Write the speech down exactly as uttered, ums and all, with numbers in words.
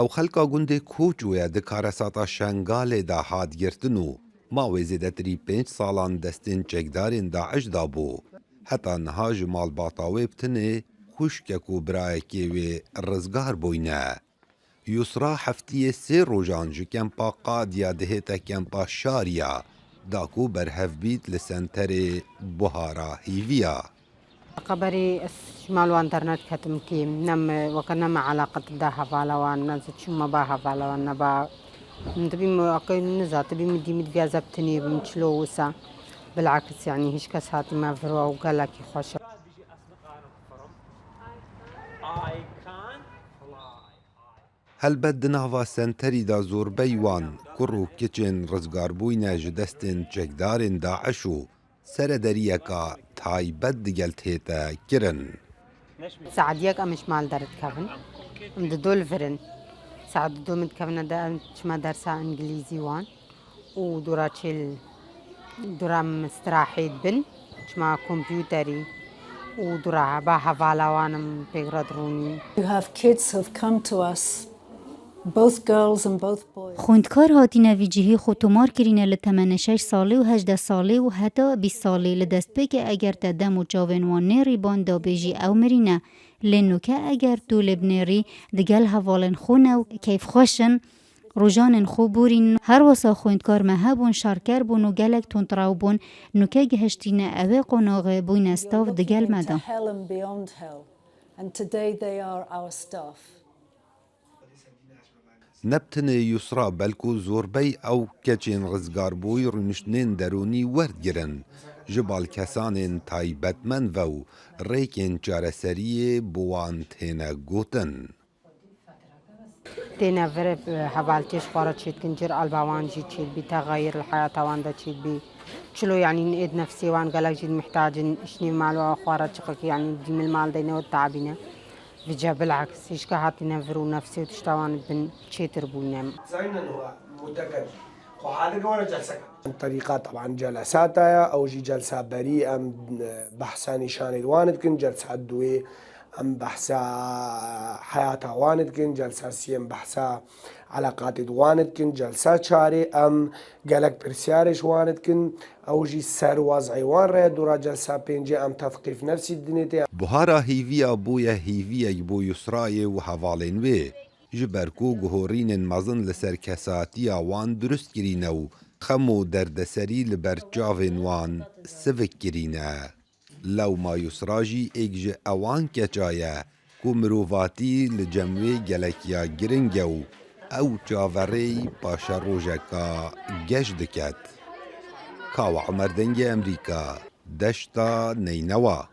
Ew xelka gundê Koço ye di karesata Şengalê de hat girtin û mawê zêdetirî pênc salan destên çekdarên DAIŞ de bû. Heta niha ji malbata wê bi tinê xwişkek û birayekê wê rizgar bûyne. Yusra heftiyê sê rojan ji kempa Qadiya dihête kempa Şariya, da ku berhev bît li senterê Buhara Hîviya. Qeberî ez ji mal wan dernediketim kî, ne me, weke ne me eleqet da hevala wan, ne zi çû me ba hevala wan, ne ba. Min dibî me, eke niza, dibî min dî min diviya zebtinî bim çilo wisa. Bilakis, yanî, hiç kes hatî me virwa û gelekî xweş e. Helbet di nava senterî de zorbey wan kur û kiçên rizgarbûyne ji destên çekdarên DAIŞ û serederiyeka taybet digel tête kirin. Saet yek em ji mal derdikevin. Em dido li vir in. Saet dido min dikevine de em çima dersa îngilîzî wan û dora çêl dora em istirahê dibin. Çima kompûterî û dora ba hevala wan em pêk re dirûnîn. You have kids who've come to us, both girls and both boys. Xwendkar hatîne vî cihî xwe tomar kirîne li temene şeş salî û hejdeh salî û heta bîst salî. Li destpêkê eger te dem û çavên wan nêrîban, da bêjî ew mirîne. Lê nuke eger tu lê binêrî, digel hevalên xwe ne û keyfxweş in, rojanên xwe borîn. Her wisa xwendkar me hebûn, şerker bûn û gelek tundrew bûn. Nuke gihiştîne ewê qonaxê, bûyne stav digel me de. To hell and beyond hell. And today they are our staff. Ne bi tenê Yusra, belku zorbey ew keçên rizgarbûyî rûniştinên derûnî werdigirin ji balkesanên taybetmend ve û rêkên çareseriyê bi wan têne gotin. Têne vir, e, hevaltiyê ji xwe re çêdikin, cir alba wan jî çêdibî, texayir li heyata wan de çêdibî. Çilo, yanî, êd nefsê wan gelek jî mihtac in, îşnê mal û xwe re çiqik, yanî, dîmil mal deyne û tabîne. Vêca bilaks, hişka hatîne vir û nefsê û tişta wan bin çêtir bûyne. Terîqa teban celesata ye, ew jî celsa berî em, e, behsa nîşanê wan dikin, celsa duwê em behsa heyata wan dikin, celsa siyem behsa eleqatê di wan dikin, celsa çarê em gelek pirsiyarê ji wan dikin, ew jî ser wez'ê wan re, dûra celsa pêncê em tethqîf nefsî didinê tê. Buhara Hîviya bûye hîviyek bo Yusrayê û hevalên wê, ji ber ku guhorînên mezin li ser kesatiya wan dirust kirîne û xem û derdeserî li ber çavên wan sivik kirîne. Lewma Yusra jî êk ji ewan keça ye ku mirovatî li cem wê gelek ya giring e û ew çaverêy paşerojeka geş diket. Kawa Omer, Dengê Emerîka, Deşta Neynewa.